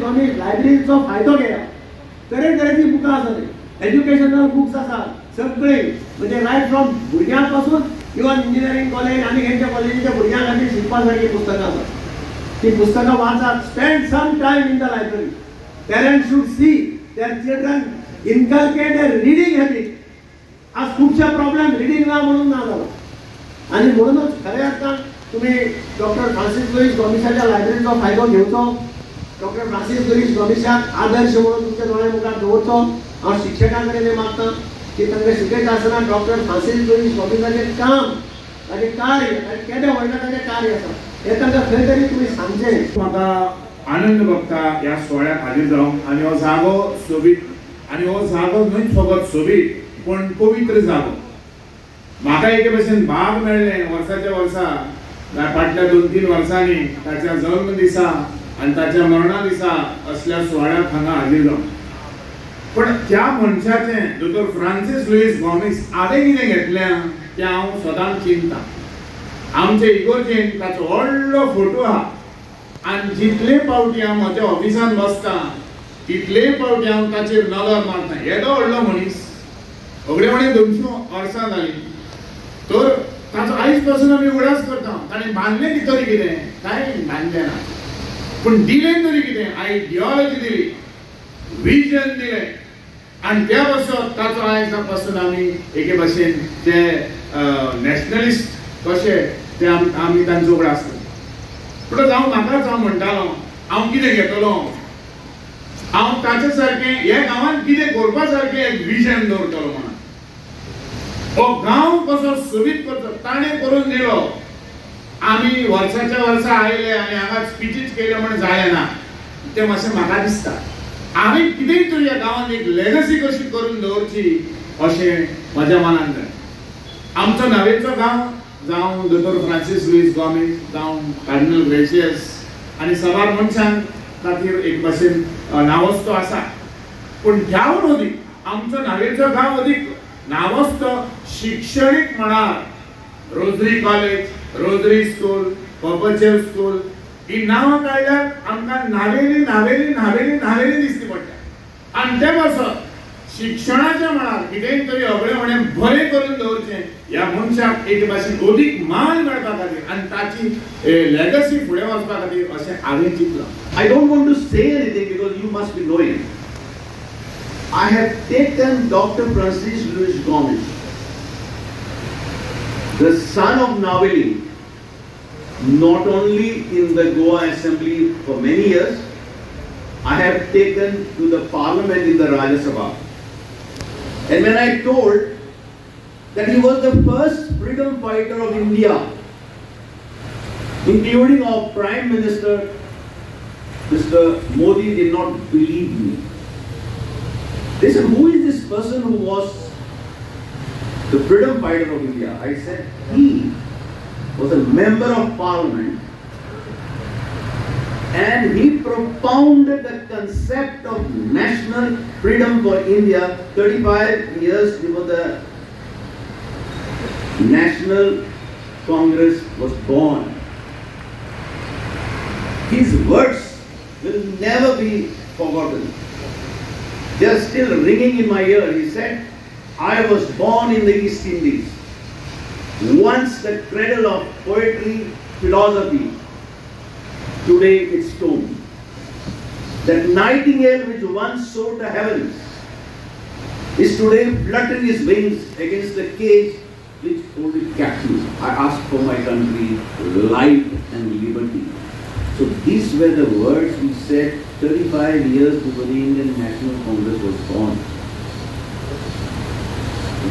गोमीश लायब्ररीचो फायदो घेया. तरेतरेची बुकां आसात, एज्युकेशनल बुक्स आसात सगळीं, म्हणजे रायट फ्रॉम भुरग्यां पासून इवन इंजिनियरींग कॉलेज आनी हेंच्या कॉलेजीच्या भुरग्यां खातीर शिकपा सारकीं पुस्तकां आसात. ती पुस्तकां वाचात. Spend some time in the library. Parents should see their children inculcate a reading habit. आज खुबशे प्रॉब्लेम रिडींग ना म्हणून ना जाला. आनी म्हणूनच खऱ्या अर्थान तुमी डॉक्टर फ्रांसीस लुईस गोमिशाच्या लायब्ररीचो फायदो घेवचो. डॉक्टर फ्रांसीस लुईस गोमिशाक आदर्श म्हणून तुमच्या दोळ्या मुखार दवरचो. हांव शिक्षकां कडेन मागता की तांकां शिकयता आसतना डॉक्टर फ्रांसीस लुईस गोमिशाचें काम, ताचें कार्य, केदें व्हडलें ताचें कार्य आसा हें तांकां खंय तरी तुमी सांगचें. म्हाका आनंद भोगता ह्या सुवाळ्याक हाजीर जावंक. आनी हो जागो सोबीत, आनी हो जागो न्हय फकत सोबीत पूण पवित्र जागो. म्हाका एके भशेन भाग मेळ्ळें वर्साच्या वर्सा फाटल्या 2-3 वर्सांनी ताच्या जल्म दिसा आनी ताच्या मरणा दिसा असल्या सुवाळ्याक हांगा हाजीर जावं. पण त्या मनशाचें दोतोर फ्रांसीस लुईस गोमीस हांवें कितें घेतलें तें हांव सदांच चिंतता. आमचे इगोर्जेन ताचो व्हडलो फोटो आहा आनी जितले पावटी हांव म्हज्या ऑफिसान बसता तितले पावटी हांव ताचेर नदर मारता. येदो व्हडलो मनीस, अगडे म्हणे 200 वर्सां जालीं तर ताचो आयज पासून आमी उगडास करता. ताणें बांदलें तरी कितें, कांय बांदलें ना, पूण दिलें तरी कितें, आयडियोलॉजी दिली, विजन दिलें. आनी त्या पासून ताचो आयज पासून आमी एके भाशेन ते नॅशनलिस्ट कशे ते आमी तांचो उगडास करता. पूण हांव म्हाकाच हांव म्हणटालो हांव कितें घेतलो, हांव ताचे सारकें ह्या गांवांत कितें करपा सारकें एक विजन दवरतलो म्हणून. हो गांव कसो सोबीत करचो ताणें करून दिलो. आमी वर्साच्या वर्सा आयले आनी हांगा स्पिचीच केले म्हण जालें ना, तें मातशें म्हाका दिसता. आमी कितेंय तरी ह्या गांवांत एक लेगसी कशी करून दवरची अशें म्हज्या मनान जालें. आमचो नावेचो गांव जावं दोतोर फ्रांसीस लुईस गोमीस जावं कार्डिनल ग्रेशियस आनी साबार मनशांक खातीर एक भाशेन नांवस्तो आसा. पूण ह्यावून अदीक आमचो नावेचो गांव अदीक नांवस्तो शिक्षणीक म्हळ्यार Rosary college, Rosary school, Perpetual school ही नांवां काडल्यार आमकां नावेली नावेली नावेली नावेली दिसती पडटा. आनी ते पासत शिक्षणाच्या मळार कितेंय तरी अगळे म्हणे बरें करून दवरचें ह्या मनशाक एक भाशेन अदीक मान मेळपा खातीर आनी ताची लेगसी फुडें वचपा खातीर अशें हांवें चिंतलां. I don't want to say anything because you must be knowing. I have taken Dr. Francis Luis Gomes, the son of Navelim, not only in the Goa Assembly for many years, I have taken to the Parliament in the Rajya Sabha. And when I told that he was the first freedom fighter of India, including our Prime Minister, Mr. Modi did not believe me. They said, who is this person who was the freedom fighter of India? I said, he was a member of parliament and he propounded the concept of national freedom for India 35 years before the National Congress was born. His words will never be forgotten. They are still ringing in my ear. He said, I was born in the East Indies, once the cradle of poetry, philosophy, today its tomb. That nightingale which once soared the heavens is today fluttering his wings against the cage which hold it captive. I ask for my country life and liberty. So these were the words he said 35 years before the Indian National Congress was born.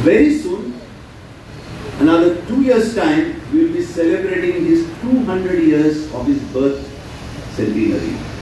Very soon, another 2 years' time, we will be celebrating his 200 years of his birth centenary.